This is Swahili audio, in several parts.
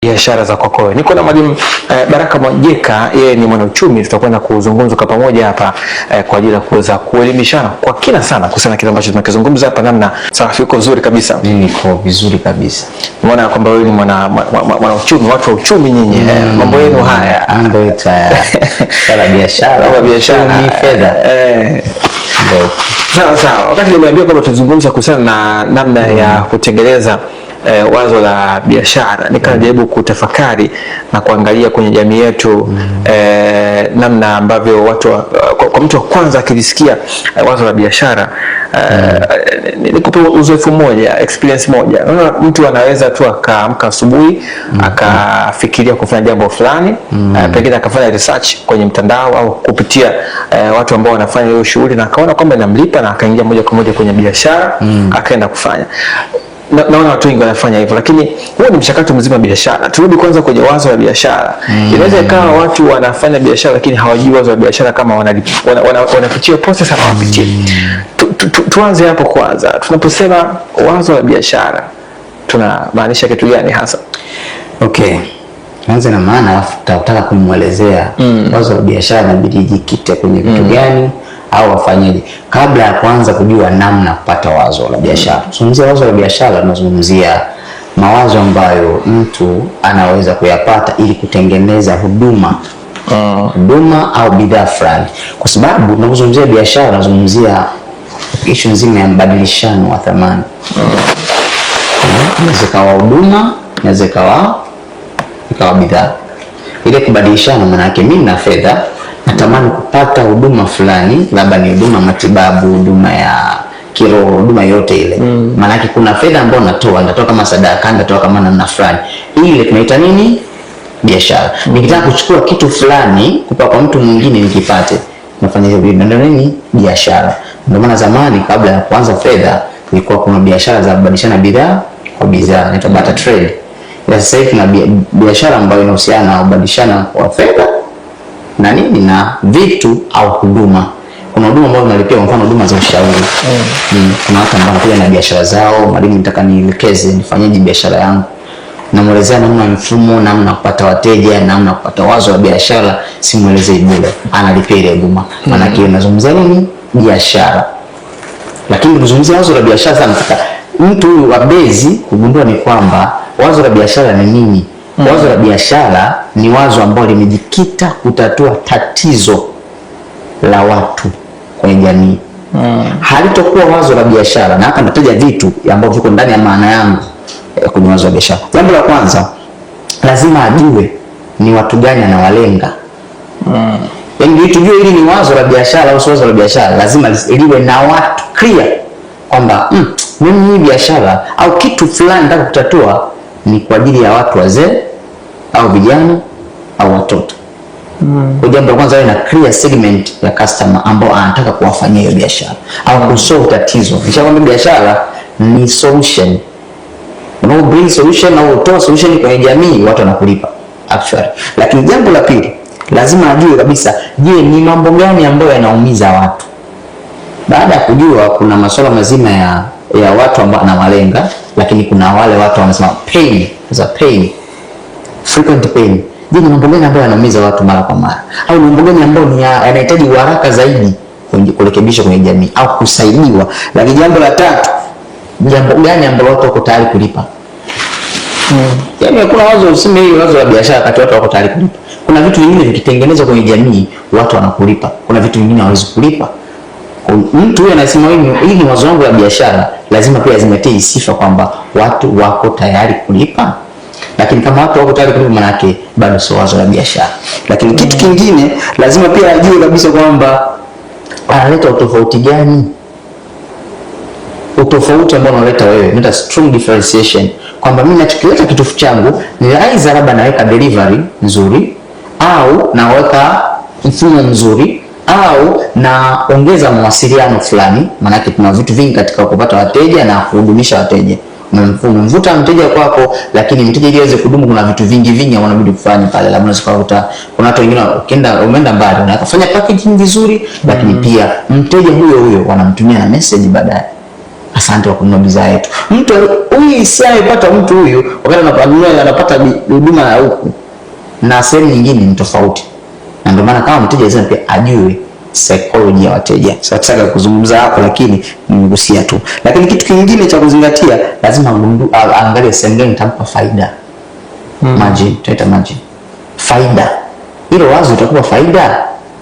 Biashara za kwako. Niko na Mwalimu Baraka Mwajeka, yeye ni mwanauchumi. Tutakwenda kuzungumza kwa pamoja hapa kwa ajili ya kuweza kuelimishana kwa kina sana kuhusiana na kile ambacho tunakizungumza hapa. Namna safi, uko vizuri kabisa? Mimi niko vizuri kabisa. Umeona kwamba wewe ni mwanauchumi, watu wa uchumi nyinyi, mambo yenu haya. Mambo yetu haya ya biashara, Mambo ya biashara, uchumi, fedha. Ndio. Sawa sawa. Wakati nimeambia kwamba tuzungumza kuhusiana na namna ya kutengeneza wazo la biashara, nikajaribu kutafakari na kuangalia kwenye jamii yetu namna ambavyo watu kwa mtu wa kwanza akilisikia wazo la biashara, nikupe uzoefu mmoja, experience moja. Unaona, mtu anaweza tu akaamka asubuhi akafikiria kufanya jambo fulani, pengine akafanya research kwenye mtandao au kupitia watu ambao wanafanya hiyo shughuli na akaona kwamba inamlipa na akaingia moja kwa moja kwenye biashara, akaenda kufanya. Naona watu wengi wanafanya hivyo, lakini huo ni mchakato mzima wa biashara. Turudi kwanza kwenye wazo la biashara. Inaweza ikawa watu wanafanya biashara lakini hawajui wazo la biashara kama wanapitia process ama hawapitii. Tuanze hapo kwanza. Tunaposema wazo la biashara tunamaanisha kitu gani hasa? Okay. Tuanze na maana alafu tutataka kumwelezea wazo la biashara inabidi ijikite kwenye vitu gani au wafanyeje kabla ya kuanza kujua namna ya kupata wazo la biashara. Tuzungumzia wazo la biashara, tunazungumzia mawazo ambayo mtu anaweza kuyapata ili kutengeneza huduma au bidhaa fulani, kwa sababu tunapozungumzia biashara tunazungumzia ishu nzima ya mbadilishano wa thamani. Inaweza ikawa huduma, inaweza ikawa bidhaa. Ile kubadilishana, maana yake mimi na fedha natamani kupata huduma fulani, labda ni huduma matibabu, huduma ya kiroho, huduma yote ile. Maana yake kuna fedha ambayo natoa, natoa kama sadaka, natoa kama namna fulani. Ile tunaita nini? Biashara. Nikitaka kuchukua kitu fulani kupa kwa mtu mwingine nikipate, nafanya hivyo, ndio nini? Biashara. Ndio maana zamani kabla ya kuanza fedha ilikuwa kuna biashara za kubadilishana bidhaa kwa bidhaa, inaitwa barter trade. Ila sasa hivi kuna biashara ambayo inahusiana na kubadilishana kwa fedha na nini na vitu au huduma. Kuna huduma ambazo tunalipia, kwa mfano huduma za ushauri. Kuna watu ambao wanakuja na biashara zao, mwalimu, nataka nielekeze nifanyeje biashara yangu. Namuelezea namna mfumo, namna kupata wateja, namna kupata wazo wa biashara, simuelezei bure, analipia ile huduma. Maana yake nazungumzia nini? Biashara. Lakini kuzungumzia wazo la biashara sana, nataka mtu huyu wa bezi kugundua ni kwamba wazo la biashara ni nini? Wazo la biashara ni wazo ambalo limejikita kutatua tatizo la watu kwenye jamii. Halitokuwa wazo la biashara, na hapa nataja vitu ambavyo viko ndani ya maana yangu kwenye wazo la biashara. Jambo la kwanza, lazima ajue ni watu gani anawalenga. Yaani ili tujue hili ni wazo la biashara au sio wazo la biashara, lazima liwe na watu clear kwamba mimi hii biashara au kitu fulani nataka kutatua ni kwa ajili ya watu wazee au vijana au watoto. Kwa jambo la kwanza, awe na clear segment ya customer ambao anataka kuwafanyia hiyo biashara au kusolve tatizo. Nishakwambia biashara ni solution. Unao bring solution au utoa solution kwenye jamii, watu wanakulipa actually. Lakini jambo la pili, lazima ajue kabisa, je, ni mambo gani ambayo yanaumiza watu? Baada ya kujua kuna masuala mazima ya watu ambao anawalenga, lakini kuna wale watu wanasema pain, za pain, frequent pain. Je, ni mambo gani ambayo yanaumiza watu mara kwa mara, au ni mambo gani ambayo ni yanahitaji uharaka zaidi kurekebishwa kwenye jamii au kusaidiwa? Lakini jambo la tatu, jambo gani ambalo watu wako tayari kulipa? Yaani hakuna wazo useme hili wazo la biashara kati watu wako tayari kulipa. Kuna vitu vingine vikitengenezwa kwenye jamii watu wanakulipa. Kuna vitu vingine hawawezi kulipa. Kwa mtu huyo anasema hili ni wazo langu la biashara, lazima pia azingatie sifa kwamba watu wako tayari kulipa. Lakini kama watu wako tayari kulipa, maana yake bado sio wazo la biashara. Lakini kitu kingine lazima pia ajue kabisa kwamba analeta utofauti gani, utofauti ambao unaleta wewe, unaita strong differentiation, kwamba mimi nachokileta kitu changu ni aidha labda naweka delivery nzuri au naweka mfumo mzuri au naongeza mawasiliano fulani. Maanake kuna vitu vingi katika kupata wateja na kuhudumisha wateja. Umemvuta mteja kwako, lakini mteja ili aweze kudumu, kuna vitu vingi vingi ambavyo unabidi kufanya pale. Labda unaweza kukuta kuna watu wengine ukienda umeenda mbali, unafanya packaging vizuri, lakini pia mteja huyo huyo wanamtumia na message baadaye. Asante kwa kununua bidhaa yetu. Mtu huyu hisia amepata mtu huyu wakati ananunua anapata huduma ya huku na sehemu nyingine ni tofauti, na ndio maana kama mteja lazima pia ajue psychology ya wateja. Sasa kuzungumza hapo, lakini nimegusia tu. Lakini kitu kingine cha kuzingatia, lazima aangalie sehemu gani itampa faida. Margin, tunaita margin. Faida. Hilo wazo itakuwa faida.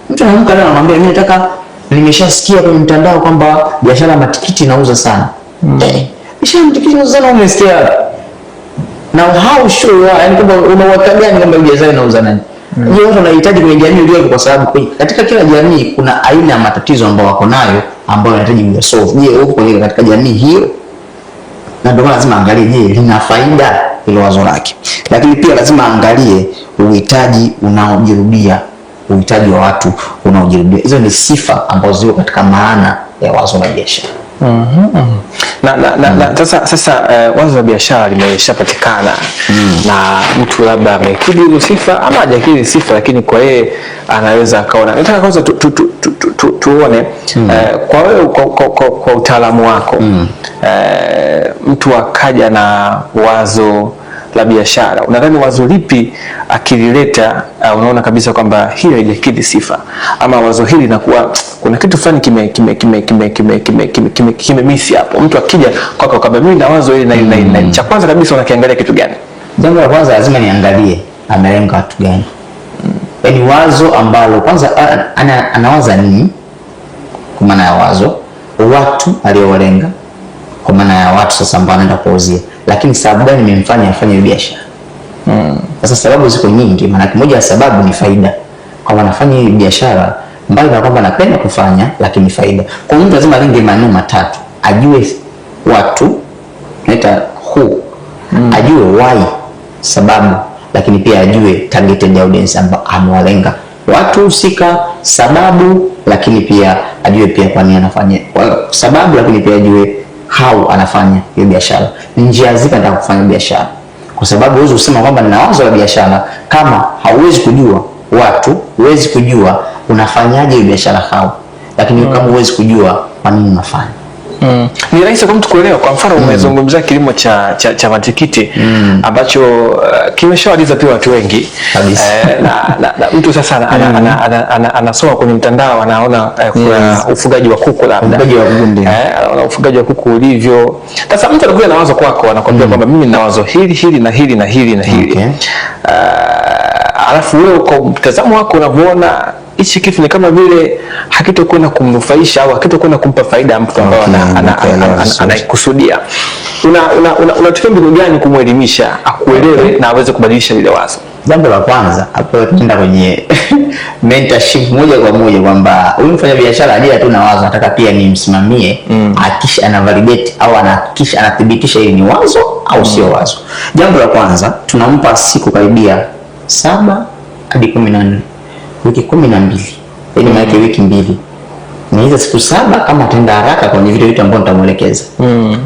Mtu anaamka leo anamwambia mimi nataka, nimeshasikia kwenye mtandao kwamba biashara ya matikiti inauza sana. Biashara ya matikiti inauza sana, umesikia? Na how sure you are, yani kwamba una uhakika gani kwamba biashara inauza nani? Je, watu wanahitaji kwenye jamii uliopo, kwa sababu katika kila jamii kuna aina ya matatizo ambayo wako nayo ambayo yanahitaji kusolve. Je, uko kwenye katika jamii hiyo? Na ndio maana lazima angalie, je, lina faida hilo wazo lake. Lakini pia lazima angalie uhitaji unaojirudia, uhitaji wa watu unaojirudia. Hizo ni sifa ambazo ziko katika maana ya wazo la biashara. Na sasa wazo la biashara limeshapatikana na mtu labda amekidhi hizo sifa ama hajakidhi sifa, lakini kwa yeye anaweza akaona. Nataka kwanza tuone kwa wewe kwa utaalamu wako mtu akaja na wazo la biashara, unadhani wazo lipi akilileta unaona kabisa kwamba hili haijakidhi sifa ama wazo hili linakuwa kuna kitu fulani kime miss hapo. Mtu akija kwako kwamba mimi na wazo hili na hili na hili na hili, cha kwanza kabisa unakiangalia kitu gani? Jambo la kwanza lazima niangalie amelenga watu gani. Yaani wazo ambalo kwanza anawaza nini, kwa maana ya wazo, watu aliowalenga, kwa maana ya watu sasa ambao anaenda kuwauzia, lakini sababu gani imemfanya afanye hiyo biashara? Sasa sababu ziko nyingi, maana moja ya sababu ni faida, kwamba anafanya hii biashara mbali na kwamba anapenda kufanya, lakini faida. Kwa hiyo mtu lazima alenge maeneo matatu, ajue watu, naita who, ajue why, sababu, lakini pia ajue targeted audience ambao amewalenga watu husika, sababu, lakini pia ajue pia kwa nini anafanya kwa sababu, lakini pia ajue how anafanya hiyo biashara, ni njia zipi anataka kufanya biashara, kwa sababu huwezi kusema kwamba nina wazo la biashara kama hauwezi kujua watu, huwezi kujua unafanyaje hiyo biashara how, lakini kama huwezi kujua kwa nini unafanya. Ni rahisi kwa mtu kuelewa. Kwa mfano umezungumzia kilimo cha matikiti ambacho kimeshawaliza pia watu wengi Kabisa. Na mtu sasa anasoma kwenye mtandao anaona kuna ufugaji wa kuku labda. Ufugaji wa kuku ndio. Anaona ufugaji wa kuku ulivyo. Sasa mtu anakuja na wazo kwako, anakuambia kwamba mimi nina wazo hili hili na hili na hili na hili. Alafu wewe kwa mtazamo wako unavyoona hichi kitu ni kama vile hakitokwenda kumnufaisha au hakitokwenda kumpa faida mtu ambaye Nimekuelewa vizuri. anaikusudia. Unatumia mbinu gani kumwelimisha akuelewe na aweze kubadilisha lile wazo? Jambo la kwanza hapo tunaenda kwenye mentorship moja kwa moja, kwamba huyu mfanya biashara ajira tu na wazo, nataka pia nimsimamie hakikisha ana validate au anahakikisha anathibitisha hili ni wazo au sio wazo. Jambo la kwanza tunampa siku karibia 7 hadi 14, wiki 12, yaani maana yake wiki 2 ni hizo siku 7 kama ataenda haraka kwenye vile vitu ambavyo nitamuelekeza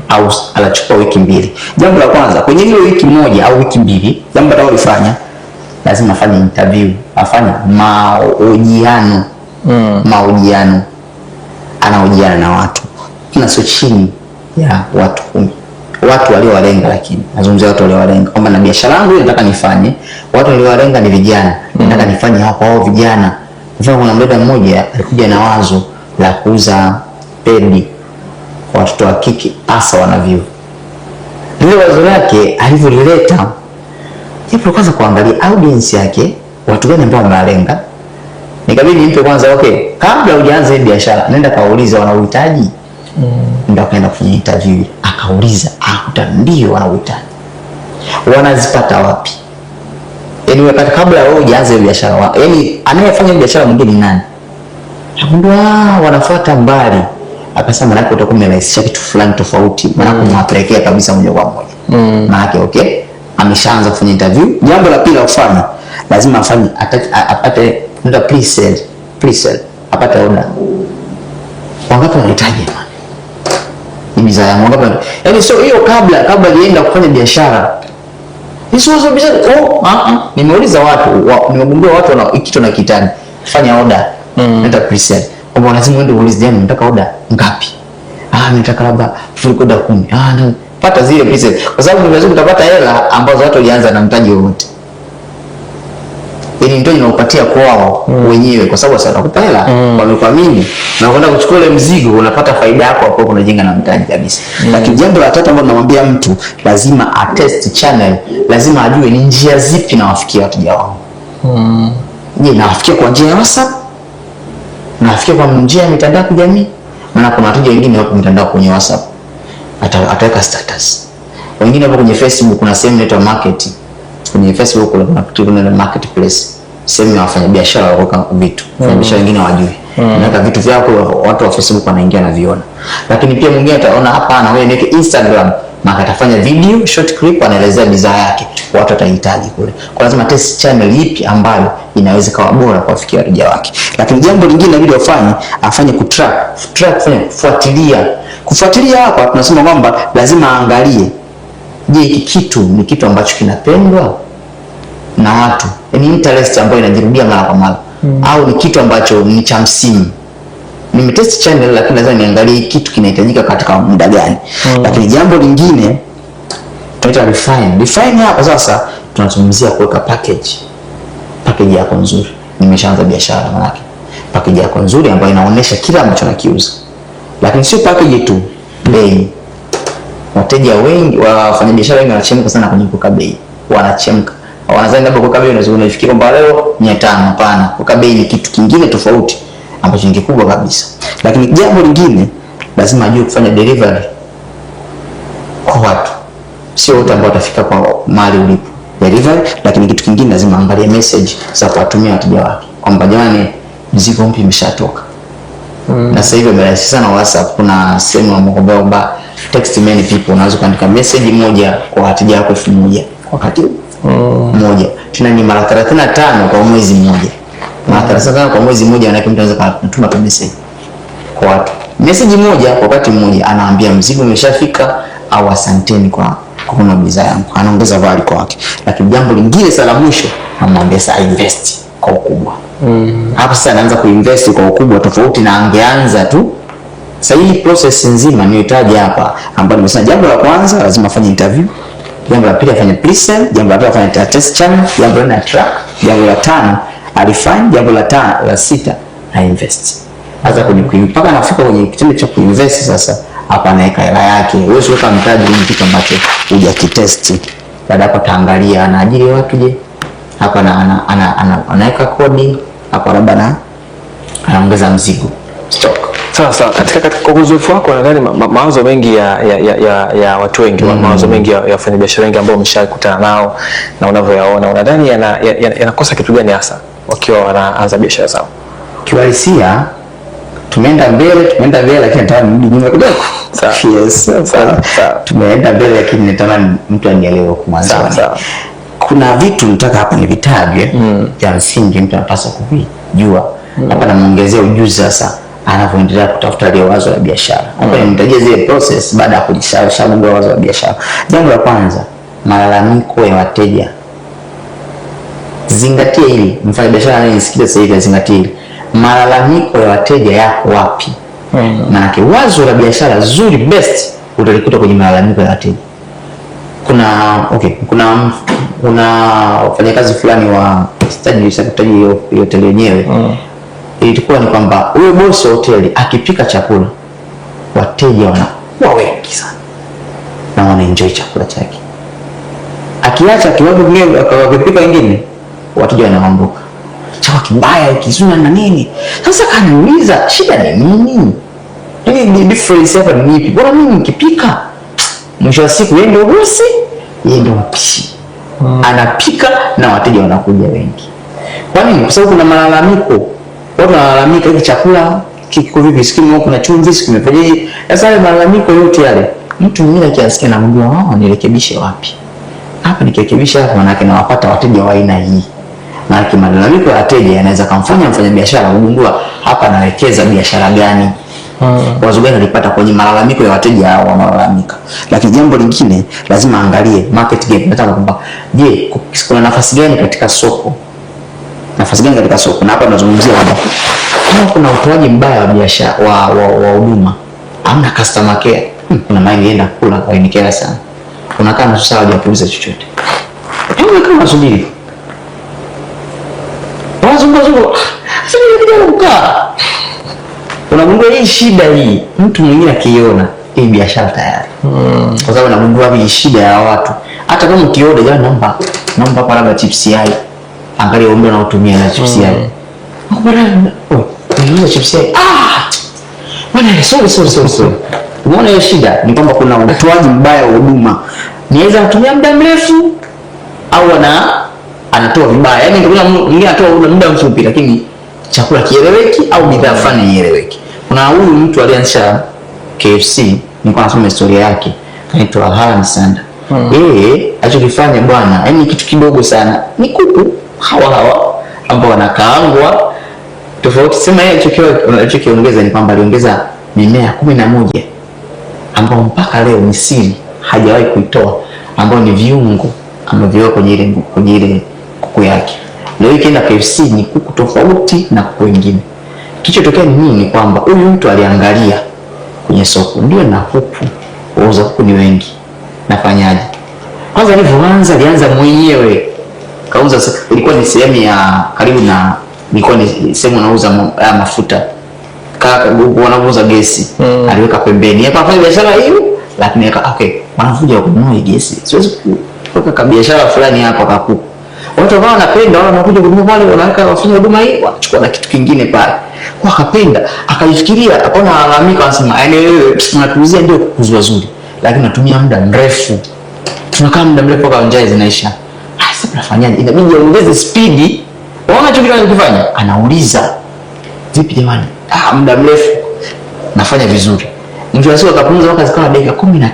au anachukua wiki 2. Jambo la kwanza kwenye hiyo wiki 1 au wiki 2, jambo atakalofanya lazima afanye interview, afanye mahojiano. Mahojiano, anahojiana na watu na sio chini ya watu 10, watu waliowalenga, lakini nazungumzia watu waliowalenga kwamba na biashara yangu hii nataka nifanye, watu waliowalenga ni vijana, nataka nifanye hapo hao vijana. Mfano, kuna mdada mmoja alikuja na wazo la kuuza pedi kwa watoto wa kike hasa wanavyuo. Lile wazo lake alivyolileta, ipo kwanza kuangalia audience yake, watu gani ambao wanalenga. Nikabidi nimpe kwanza, okay, kabla hujaanza hii biashara, nenda kauliza wana uhitaji. Ndio akaenda kufanya interview, akauliza, akakuta ndio wana uhitaji. Wanazipata wapi? Yaani wakati kabla wewe hujaanza hiyo biashara, yaani anayefanya biashara mwingine ni nani? Akagundua wanafuata mbali. Akasema maana yake utakuwa umerahisisha kitu fulani tofauti, maana kumwapelekea kabisa moja kwa moja. Maana yake okay, ameshaanza kufanya interview. Jambo la pili la kufanya, lazima afanye apate ndio pre-sale, pre-sale, apate order. Wangapi wanahitaji jamani? Ni bidhaa yangu wangapi? Yaani sio hiyo kabla hajaenda kufanya biashara. Hizo wazo biashara, oh, nimeuliza watu, nimegundua watu wana kitu na kitani. Fanya order. Nenda pre-sale. Kwamba lazima uende uulize, jamani nataka order ngapi? Nataka labda recorder 10. Pata zile pre-sale, kwa sababu ni vizuri utapata hela ambazo watu walianza na mtaji wote. Yaani mtaji unaupatia kwao wenyewe, kwa sababu sasa wanakupa hela, wamekuamini na unakwenda kuchukua ile mzigo, unapata faida yako hapo, unajenga na mtaji kabisa. Lakini jambo la tatu ambalo namwambia mtu, lazima atest channel, lazima ajue ni njia zipi nawafikia wateja wangu. Je, nawafikia kwa njia ya WhatsApp? Nawafikia kwa njia ya mitandao ya kijamii? Maana kuna wateja wengine wapo mitandao kwenye WhatsApp, ataweka status. Wengine wapo kwenye Facebook, kuna sehemu inaitwa market. Kwenye Facebook kuna kitu kinaitwa marketplace, sehemu ya wafanyabiashara wa vitu. Wafanyabiashara wengine hawajui. Unaweka vitu vyako, watu wa Facebook wanaingia na viona. Lakini pia mwingine ataona hapana, wewe niweke Instagram, maka atafanya video short clip anaelezea bidhaa yake, watu watahitaji kule. Kwa lazima test channel ipi ambayo inaweza kuwa bora kuwafikia wateja wake. Lakini jambo lingine inabidi afanye, afanye kutrack, track, fanya kufuatilia. Kufuatilia hapa tunasema kwamba lazima aangalie, je, hiki kitu ni kitu ambacho kinapendwa na watu, yani interest ambayo inajirudia mara kwa mara, au ni kitu ambacho ni cha msimu. Nimetest channel lakini lazima niangalie kitu kinahitajika katika muda gani. Lakini jambo lingine tunaita refine. Refine hapa sasa tunazungumzia kuweka package. Package yako nzuri. Nimeshaanza biashara manake. Package yako nzuri ambayo inaonyesha kila ambacho nakiuza. Lakini sio package tu, bei. Wateja wengi, wafanyabiashara wengi wanachemka sana kwenye kuweka bei. Wanachemka. Wanadhani labda kuweka bei unaweza unafikiria kwamba leo 500. Hapana, kuweka bei ni kitu kingine tofauti ambacho ni kikubwa kabisa. Lakini jambo lingine lazima ajue kufanya delivery kwa watu. Sio wote ambao watafika kwa mahali ulipo. Delivery. Lakini kitu kingine lazima angalie message za kuwatumia wateja wake kwamba jamani, mzigo mpya umeshatoka. Na sasa hivi imerahisisha sana WhatsApp, kuna sehemu ambapo kwamba text many people, unaweza kuandika message moja kwa wateja wako 1000 kwa wakati mmoja. Tena ni mara 35 kwa mwezi mmoja. Mara 35 kwa mwezi mmoja, maana mtu anaweza kutuma tu message kwa watu. Message moja kwa wakati mmoja, anaambia mzigo umeshafika au asanteni kwa kununua bidhaa yangu. Anaongeza value kwake. Lakini jambo lingine sasa la mwisho, namwambia sasa invest kwa ukubwa. Hapo sasa anaanza kuinvest kwa ukubwa tofauti na angeanza tu. Sasa hii process nzima niliyotaja hapa, ambayo nimesema jambo la kwanza lazima afanye interview, jambo la pili afanye pre-sale, jambo la tatu afanye test channel, jambo la nne track, jambo la tano alifanya, jambo la tano la sita na invest. Sasa kwenye mpaka anafika kwenye kitendo cha kuinvest sasa, hapa anaweka hela yake. Wewe usiweka mtaji kwenye kitu ambacho hujakitest. Baada hapo taangalia anaajiri watu je? Hapa anaweka kodi, hapa labda na anaongeza mzigo stock. Sawa sawa. Katika kwa uzoefu wako nadhani mawazo mengi ya watu wengi, mawazo mengi ya wafanyabiashara wengi ambao umeshakutana nao na unavyoyaona, unadhani yanakosa kitu gani hasa wakiwa wanaanza biashara zao? Kiuhalisia tumeenda mbele lakini nataka nirudi nyuma kidogo. Sawa. Yes. Sawa, sawa. Tumeenda mbele lakini natamani mtu anielewe kwa mwanzo. Sawa, sawa. Kuna vitu nataka hapa nivitaje vya msingi mtu anapaswa kuvijua. Hapa namuongezea ujuzi sasa anapoendelea kutafuta ile wazo la biashara. Hapa nimtajia zile process baada ya kujishagua wazo la biashara. Jambo la kwanza, malalamiko ya wateja. Zingatia hili, mfanyabiashara anayenisikia sasa hivi azingatie hili. Malalamiko ya wateja yako wapi? Maana wazo la biashara zuri best utalikuta kwenye malalamiko ya wateja. Kuna wafanyakazi fulani wa sitaji hiyo hoteli yenyewe. Ilikuwa ni kwamba huyo bosi wa hoteli akipika chakula wateja wanakuwa wengi sana na wanaenjoy chakula chake. Akiacha kiwango kingine akipika wengine wateja wanaondoka. Chakula kibaya kizuri na nini? Sasa kaniuliza shida ni nini? Yaani difference hapa ni ipi? Bora mimi nikipika mwisho wa siku yeye ndio bosi, yeye ndio mpishi. Anapika na wateja wanakuja wengi. Kwa nini? Kwa sababu kuna malalamiko. Watu wanalalamika hiki chakula kiko vipi, sikimu kuna chumvi, sikimu imefanyaje. Sasa yale malalamiko yote yale, mtu mwingine akiasikia anamwambia, nirekebishe wapi? Hapa nikirekebisha hapa maana yake nawapata wateja wa aina hii. Maana malalamiko ya wateja yanaweza kumfanya mfanyabiashara kugundua hapa nawekeza biashara gani. Wazo gani alipata kwenye malalamiko ya wateja hao wanaolalamika. Lakini jambo lingine lazima angalie market gap. Nataka kwamba je, kuna nafasi gani katika soko? Nafasi gani katika soko? Na hapa tunazungumzia kwamba kama kuna utoaji mbaya wa biashara wa huduma, Hamna customer care. Kuna mahali nilienda kula walinikera sana. Unakaa nusu saa hawajakuuliza chochote. Yaani kama unasubiri. Wanazunguka zunguka. Sasa nilikuja kukaa. Unagundua hii shida hii, mtu mwingine akiiona hii biashara tayari. Kwa sababu nagundua hii shida ya watu. Hata kama ukioda, jamani, naomba hapa labda chips yai. Angalia umbe unaotumia na chips yai. Bwana, oh, niuza chips yai. Ah! Bwana, sorry sorry sorry sorry. Umeona hiyo shida ni kwamba kuna utoaji mbaya wa huduma. Niweza kutumia muda mrefu au anatoa vibaya. Yaani kuna mwingine anatoa muda mfupi lakini chakula kieleweki au bidhaa fulani ieleweki. Kuna huyu mtu alianzisha KFC, nilikuwa nasoma historia yake, anaitwa Harland Sanders. Yeye alichokifanya bwana, yaani kitu kidogo sana, ni kuku hawa hawa ambao wanakaangwa tofauti. Sema yeye alichokiongeza ni kwamba aliongeza mimea 11 ambao mpaka leo ni siri, hajawahi kuitoa, ambao ni viungo ambavyo kwenye ile kuku yake. Leo ikienda KFC ni kuku tofauti na kuku wengine. Kilichotokea ni nini? Ni kwamba huyu mtu aliangalia kwenye soko, ndio na kuku, wauza kuku ni wengi, nafanyaje? Kwanza alivyoanza alianza mwenyewe kauza, ilikuwa ni sehemu ya karibu na, ilikuwa ni sehemu anauza mafuta wanauza gesi, aliweka pembeni hapa afanya biashara hiyo, lakini okay, wanakuja kununua hii gesi, siwezi kuweka kabiashara fulani hapa kakuku. Watu ambao wanapenda wao wanakuja kununua pale, wanaweka wafanya huduma hii, wanachukua na kitu kingine pale. Kwa akapenda, akaifikiria, akaona alalamika, anasema yaani wewe unatuuzia ndio kuku wazuri, lakini unatumia muda mrefu. Tunakaa muda mrefu mpaka njaa zinaisha. Ah, sasa tunafanyaje? Inabidi aongeze spidi. Unaona hicho kitu anachokifanya? Anauliza, vipi jamani? Ah, muda mrefu nafanya vizuri. Mwisho wa siku akapunguza mpaka zikawa dakika 15.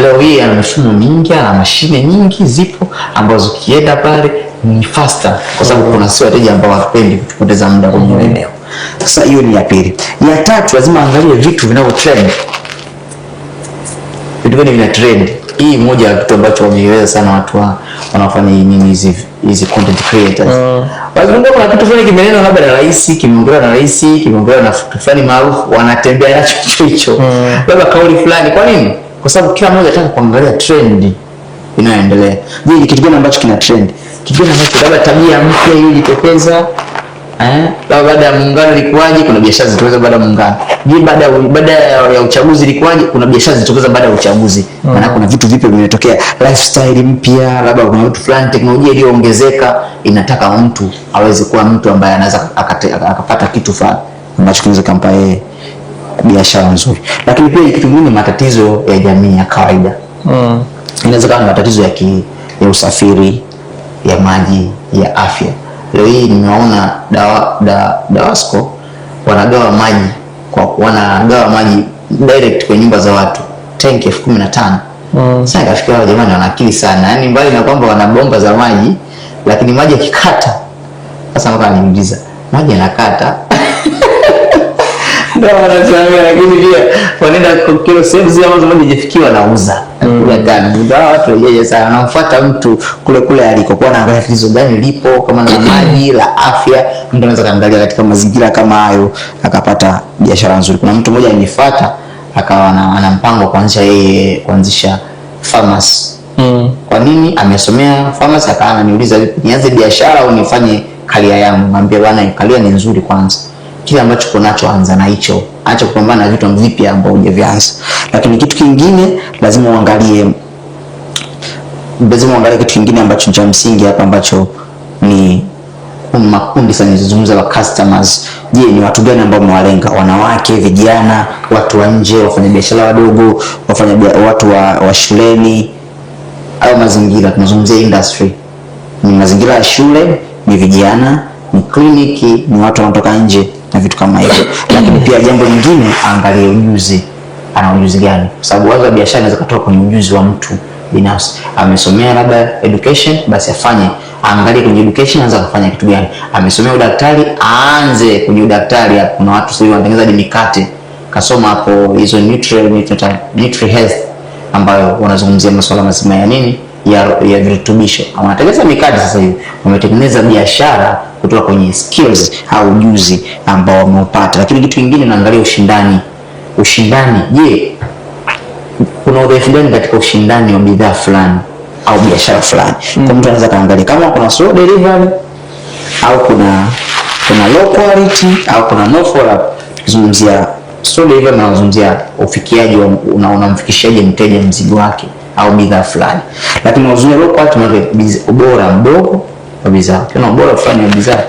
Leo hii ana mifumo mingi, ana mashine nyingi zipo ambazo ukienda pale ni faster, kwa sababu kuna sio wateja ambao hawapendi kupoteza muda kwenye eneo. Sasa hiyo ni ya pili. Ya tatu, lazima angalie vitu vinavyo trend. Vitu gani vina trend? Hii moja ya kitu ambacho wameiweza sana watu wanaofanya nini hizi content creators. Wazungumza kuna kitu fulani kimenenwa labda na rais, kimeongelewa na rais, kimeongelewa na mtu fulani maarufu, wanatembea nacho hicho hicho. Labda kauli fulani. Kwa nini? Kwa sababu kila mmoja anataka kuangalia trend inayoendelea. Je, ni kitu gani ambacho kina trend? Kitu gani ambacho labda tabia mpya iliyojitokeza? Labda baada ya muungano ilikuwaje? Kuna biashara zilitokeza baada ya muungano. Je, baada ya uchaguzi ilikuwaje? Kuna biashara zilitokeza baada ya uchaguzi. Maana kuna vitu vipya vimetokea, lifestyle mpya, labda kuna vitu fulani, teknolojia iliyoongezeka inataka mtu aweze kuwa mtu ambaye anaweza akapata kitu fulani ambacho kinaweza kumpa yeye biashara nzuri. Lakini pia kitu kingine, matatizo ya jamii ya kawaida. Inaweza kuwa matatizo ya usafiri, ya maji, ya afya. Leo hii nimeona Dawasco wanagawa maji wanagawa maji direct kwenye nyumba za watu, tanki 15,000. Sasa nikafikiria wao jamani wana akili sana. Yaani mbali na kwamba wana bomba za maji, lakini maji yakikata. Sasa mpaka niuliza, maji yanakata? Ndio wanasimamia, lakini pia wanaenda kila sehemu zile ambazo maji hajafikiwa wanauza. 15. Ndio watu wajeje sana, wanamfuata mtu kule kule alikokuwa, anaangalia tatizo gani lipo, kama la maji, la afya, mtu anaweza kaangalia katika mazingira kama hayo akapata biashara nzuri. Kuna mtu mmoja alinifuata akawa ana mpango kuanzisha yeye kuanzisha pharmacy. Kwa nini? Amesomea pharmacy, akawa ananiuliza vipi nianze biashara au nifanye career yangu. Mwambie bwana, career ni nzuri kwanza. Kile ambacho uko nacho anza na hicho. Acha kupambana na vitu vipya ambavyo hujavianza. Lakini kitu kingine lazima uangalie, lazima uangalie kitu kingine ambacho cha msingi hapa ambacho ni makundi sana nizungumza wa customers. Je, ni watu gani ambao mmewalenga? Wanawake, vijana, watu wa nje, wafanyabiashara wadogo, watu wa shuleni au mazingira. Tunazungumzia industry. Ni mazingira ya shule, ni vijana, ni kliniki, ni watu wanatoka nje na vitu kama hivyo. Lakini pia jambo lingine, angalie ujuzi. Ana ujuzi gani? Kwa sababu wazo la biashara inaweza kutoka kwenye ujuzi wa mtu binafsi. Amesomea labda education, basi afanye, aangalie kwenye education anaweza kufanya kitu gani. Amesomea udaktari, aanze kwenye udaktari. Hapo kuna watu sasa wanatengeneza hadi mikate. Kasoma hapo hizo nutri health ambayo wanazungumzia masuala mazima ya nini? ya virutubisho. Wanatengeneza mikate sasa hivi, wametengeneza biashara kutoka kwenye skills au ujuzi ambao wameupata. Lakini kitu kingine naangalia ushindani. Ushindani, je, kuna udhaifu gani katika ushindani wa bidhaa fulani au biashara fulani? Kwa mtu anaweza kaangalia kama kuna slow delivery au kuna low quality au kuna no follow up. Tukizungumzia slow delivery, nazungumzia ufikiaji unamfikishaje mteja mzigo wake au bidhaa fulani. Lakini unazungumzia low quality, maana ubora mdogo wa bidhaa. Ukiona ubora fulani wa bidhaa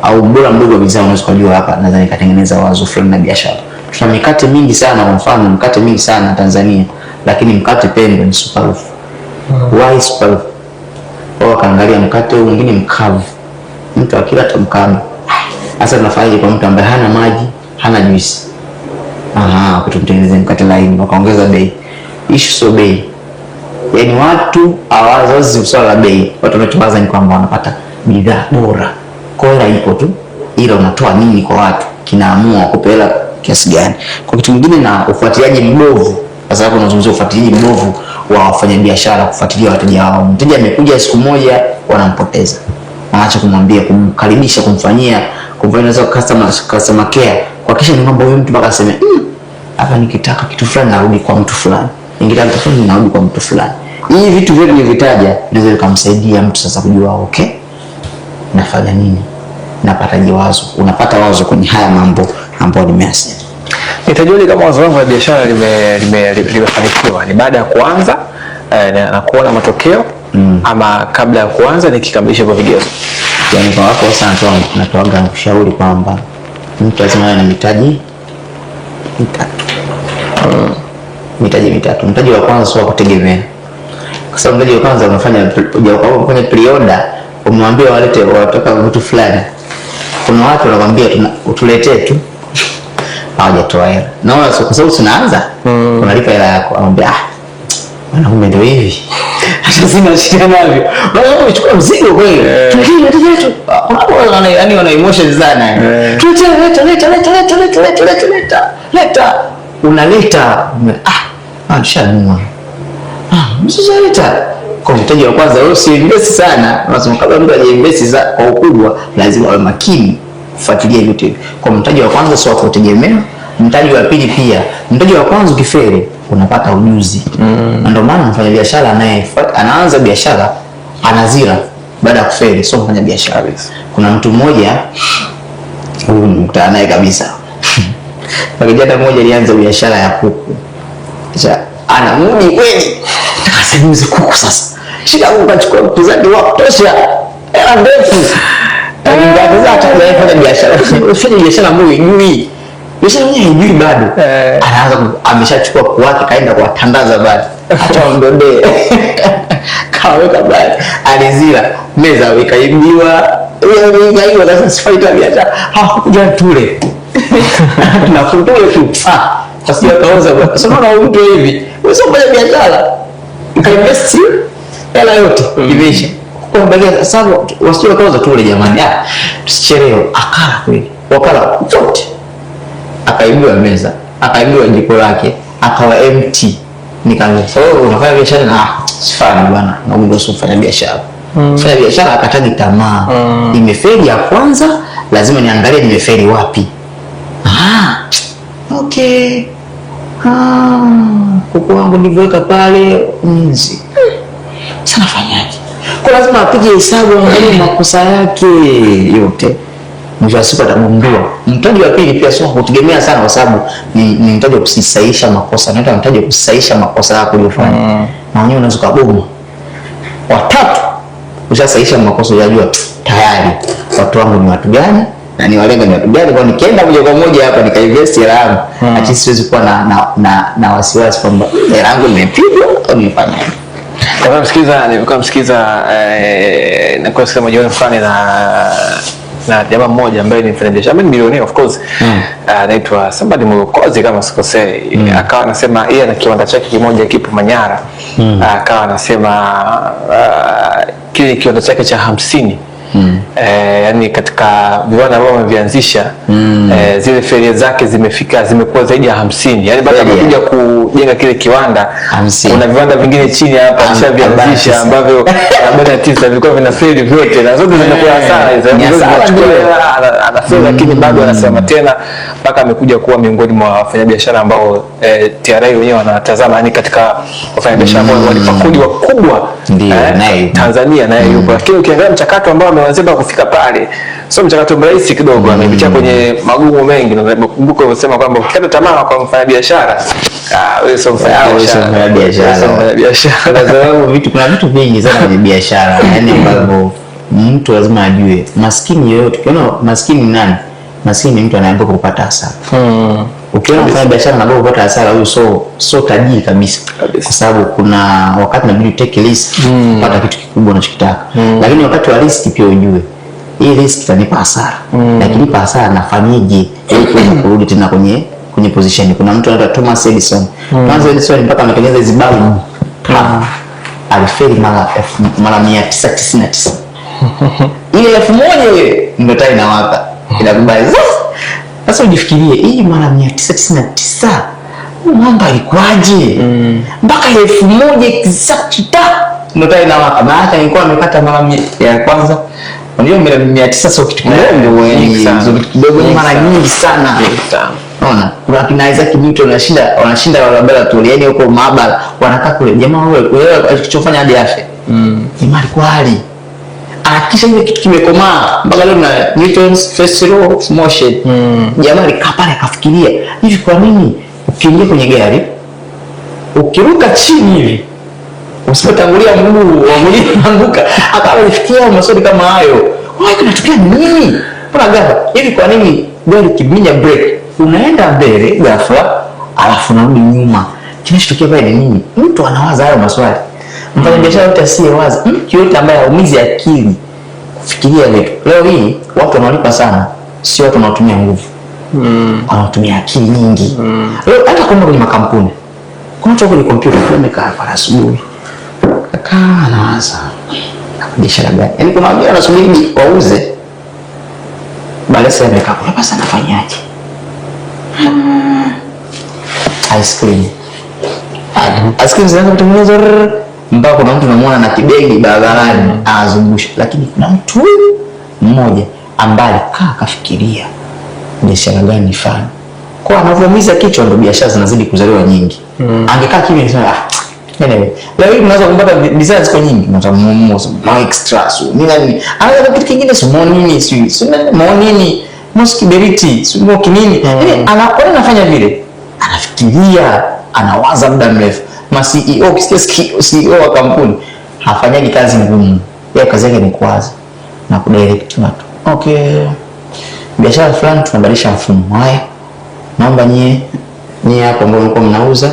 au ubora mdogo wa bidhaa, unaweza kujua hapa naweza nikatengeneza wazo fulani na biashara. Tuna mikate mingi sana, kwa mfano mkate mingi sana Tanzania, lakini mkate pendwa ni Superloaf. Why Superloaf? Wao wakaangalia mkate huu mwingine mkavu, mtu akila tamkaba. Sasa tunafanyaje kwa mtu ambaye hana maji, hana juisi? Aha, kutumtengenezea mkate laini, wakaongeza bei. Issue sio bei. Yaani watu hawawazi swala la bei, watu wanachowaza ni kwamba wanapata bidhaa bora. Kwa hela ipo tu, ila unatoa nini kwa watu kinaamua wakupe hela kiasi gani. Kwa kitu kingine na ufuatiliaji mbovu. Sasa hapo unazungumzia ufuatiliaji mbovu wa wafanyabiashara kufuatilia wateja wao. Mteja amekuja siku moja, wanampoteza, wanaacha kumwambia, kumkaribisha, kumfanyia customer care, kuhakikisha ni kwamba huyu mtu mpaka aseme hapa nikitaka kitu fulani narudi kwa mtu fulani, nikitaka kitu fulani narudi kwa mtu fulani. Hivi vitu vyote nilivyotaja vinaweza vikamsaidia mtu sasa kujua okay, nafanya nini, napataje wazo. Unapata wazo kwenye haya mambo ambayo nimeyasema. Nitajua kama wazo langu la biashara limefanikiwa ni baada ya kuanza na kuona matokeo ama kabla ya kuanza nikikamilisha hivyo vigezo. Yaani kwa wako sasa natoaga ushauri kwamba mtu lazima awe na mitaji mitatu. Mitaji mitatu. Mtaji wa kwanza sio wa kutegemea. Kwa sababu mtaji wa kwanza unafanya unafanya pre-order, umwambie walete wanataka vitu fulani. Kuna watu wanakuambia utuletee tu. Hawajatoa hela. Naona kwa sababu tunaanza, unalipa hela yako. Anamwambia wanaume ndio hivi. Hata sina shida navyo. Wewe umechukua mzigo kweli. Tuletee, leta tu. Wana yani wana emotions sana. Tuletee, leta, leta, leta, leta, leta, leta, leta, leta. Leta. Unaleta. Tushanunua. Msasa leta. Kwa mtaji wa kwanza wewe usiinvest sana. Unasema kabla mtu hajainvest kwa ukubwa lazima awe makini kufuatilia vitu hivi. Kwa mtaji wa kwanza sio kutegemea, mtaji wa pili pia. Mtaji wa kwanza ukifeli unapata ujuzi. Na ndio maana mfanyabiashara anaanza biashara anazira baada ya kufeli, sio mfanya biashara. Kuna mtu mmoja huyu nimekutana naye kabisa. Kijana mmoja alianza biashara ya kuku. Kisha ana mudi kweli. Nataka niuze kuku sasa. Shika kuku, kachukua kuku zake wa kutosha. Hela ndefu. Lakini hata hajafanya biashara. Usifanye biashara ambayo hujui. Biashara yenyewe hujui bado. Anaanza ameshachukua kuku wake kaenda kuwatandaza bado. Hata waondodee. Kaweka bado. Alizila meza ikaibiwa. Ikaibiwa sasa sifai tu biashara. Hawakuja tule. Tunafutule tu. Sasa akauza. Sasa unaona mtu hivi. Wewe sio mfanya biashara. Ukainvest hela yote imeisha. Kwa mbalia sasa wasio wakauza tule jamani. Tusichelewe. Akala kweli. Wakala zote. Akaibiwa meza, akaibiwa jiko lake, akawa empty. Nikaanza sasa wewe unafanya biashara na sifanye bwana. Na ndio sio mfanya biashara. Mfanya biashara akatagi tamaa. Nimefeli ya kwanza, lazima niangalie nimefeli wapi. Okay. Kuku wangu niliweka pale nzi. Sasa nafanyaje? Kwa lazima apige hesabu angalie makosa yake yote. Mwisho wa siku atagundua. Mtaji wa pili pia sio kutegemea sana kwa sababu ni mtaji wa kusisaisha makosa. Naita mtaji wa kusisaisha makosa yako uliyofanya. Na wenyewe unaweza kuboma. Wa tatu ushasaisha makosa, unajua tayari watu wangu ni watu gani na ni walenga ni watu gani, kwa nikienda moja kwa moja hapa nikainvest hela yangu mm. Siwezi kuwa na wasiwasi kwamba hela yangu nimepigwa au nimefanyaje. Nilikuwa msikiza nilikuwa sikiza majioni fulani na jamaa mmoja ambaye ni mfanyabiashara ambaye ni milionea of course, anaitwa somebody Mlokozi kama sikosei. Akawa anasema yeye ana kiwanda chake kimoja kipo Manyara. Akawa anasema kile kiwanda chake cha 50 Yani katika viwanda ambavyo amevianzisha zile failure zake zimefika, zimekuwa zaidi ya 50. Yani baada ya kuja kujenga kile kiwanda 50. Kuna viwanda vingine chini hapa alishavianzisha ambavyo 49 vilikuwa vina fail vyote na zote zimekuwa hasara hizo. Ana fail lakini bado anasema tena mpaka amekuja kuwa miongoni mwa wafanyabiashara ambao TRA wenyewe wanatazama, yani katika wafanyabiashara ambao walipakodi wakubwa Tanzania naye yupo. Lakini ukiangalia mchakato ambao ameanza kufika pale sio mchakato mrahisi kidogo, amepitia kwenye magumu mengi. Na kumbuka unasema kwamba ukikata tamaa kwa mfanyabiashara, wewe sio mfanyabiashara. Kwa sababu vitu, kuna vitu vingi sana kwenye biashara yani ambavyo mtu lazima ajue. Maskini yoyote, ukiona maskini ni nani? Maskini ni mtu anayeamua kupata hasara. Ukiona mfanyabiashara anaamua kupata hasara, huyo sio tajiri kabisa. Kwa sababu kuna wakati inabidi take risk kupata kitu kikubwa unachokitaka. Lakini wakati wa risk pia ujue hii risk itanipa hasara. Na ikinipa hasara nafanyeje ili kuweza kurudi tena kwenye position. Kuna mtu anaitwa Thomas Edison. Thomas Edison mpaka ametengeneza hizi bulb. Alifeli mara 999. Ile 1000 ile ndio taa inawaka. Inakubali. Sasa ujifikirie hii mara 999. Huyu mwamba alikuwaje? Mpaka 1000 exact ndio taa inawaka. Maana nilikuwa nimekata mara ya kwanza. Unajua 900 sio kitu kidogo, sio kitu kidogo, ni mara nyingi sana. Unaona? Kuna kina Isaac Newton wanashinda laboratory, yani huko maabara wanakaa kule. Jamaa wewe alichofanya hadi afe. Jamaa alikuwa hali. Hakikisha ile kitu kimekomaa mpaka leo na Newton's first law of motion. Jamaa alikaa pale akafikiria, hivi kwa nini ukiingia kwenye gari ukiruka chini hivi usipotangulia mguu wa mwili unaanguka? Akawa alifikiria maswali kama hayo. Wewe kinatokea nini? Mbona ghafla? Hivi kwa nini gari kiminya brake unaenda mbele ghafla alafu unarudi nyuma? Kinachotokea pale ni nini? Mtu anawaza hayo maswali. Mfanyabiashara yote asiyewaza, mtu yote ambaye haumizi akili kufikiria vitu. Leo hii watu wanalipa sana, sio watu wanaotumia nguvu. Wanaotumia akili nyingi. Leo hata kama kwenye makampuni, kuna mtu kwenye kompyuta amekaa pale asubuhi. Kakaa anawaza biashara gani? Yaani kuna wengine wanasubiri wauze. Baadaye sasa amekaa kwa basi anafanyaje? Ice cream. Ice cream zinaanza kutengenezwa mpaka kuna mtu unamuona na kibegi barabarani anazungusha. Lakini kuna mtu mmoja ambaye alikaa akafikiria biashara gani ifanye. Kwa anavyomiza kichwa ndio biashara zinazidi kuzaliwa nyingi. Angekaa kimya akisema anyway, leo hii mnaweza kupata bidhaa ziko nyingi, mtamumo ma extra so nini nini. Anaweza kitu kingine so nini si so nini moskiberiti so kinini. Yaani anaona anafanya vile. Anafikiria, anawaza muda mrefu. Ma CEO, ukisikia CEO wa kampuni hafanyaji kazi ngumu. Yeye kazi yake ni kuwaza na kudirect watu. Okay. Biashara fulani tunabadilisha mfumo. Haya. Naomba nyie hapo ambao mlikuwa mnauza,